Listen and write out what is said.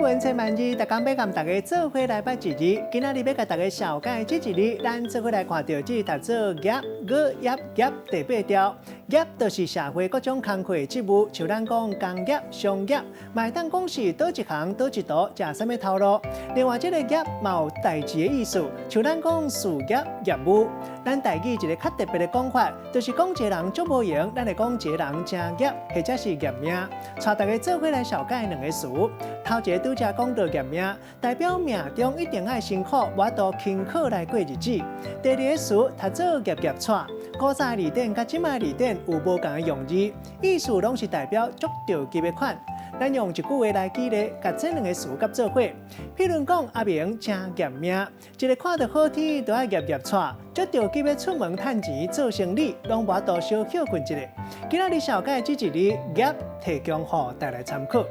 聞千萬字，逐工欲共大家做伙來捌一字。今仔日欲共大家紹介這一字，咱做伙來看著這讀做業業業業第八調。業就是社會各種工課的職務，像咱講工業、商業，嘛會當講是佗一行、佗一途、食啥物頭路。另外，這个業嘛有代誌的意思，像咱講事業、業務。咱台語一个較特別的講法，就是講一个人足無閒，咱會講這个人誠業，或者是業命。帶大家做伙來紹介兩个詞。頭一个拄才講到業命，代表命中一定愛辛苦，無法度輕巧來過日子。第二个詞讀做業業掣，古早的字典佮這擺字典有無仝的用字，意思攏是代表足著急的款。咱用一句話來舉例，共這兩个詞佮做伙。譬如講，阿明誠業命，一个看著好天都愛業業掣，足著急欲出門趁錢做生理，攏無法度小歇睏一下。今仔日紹介這一字業，提供予大家參考。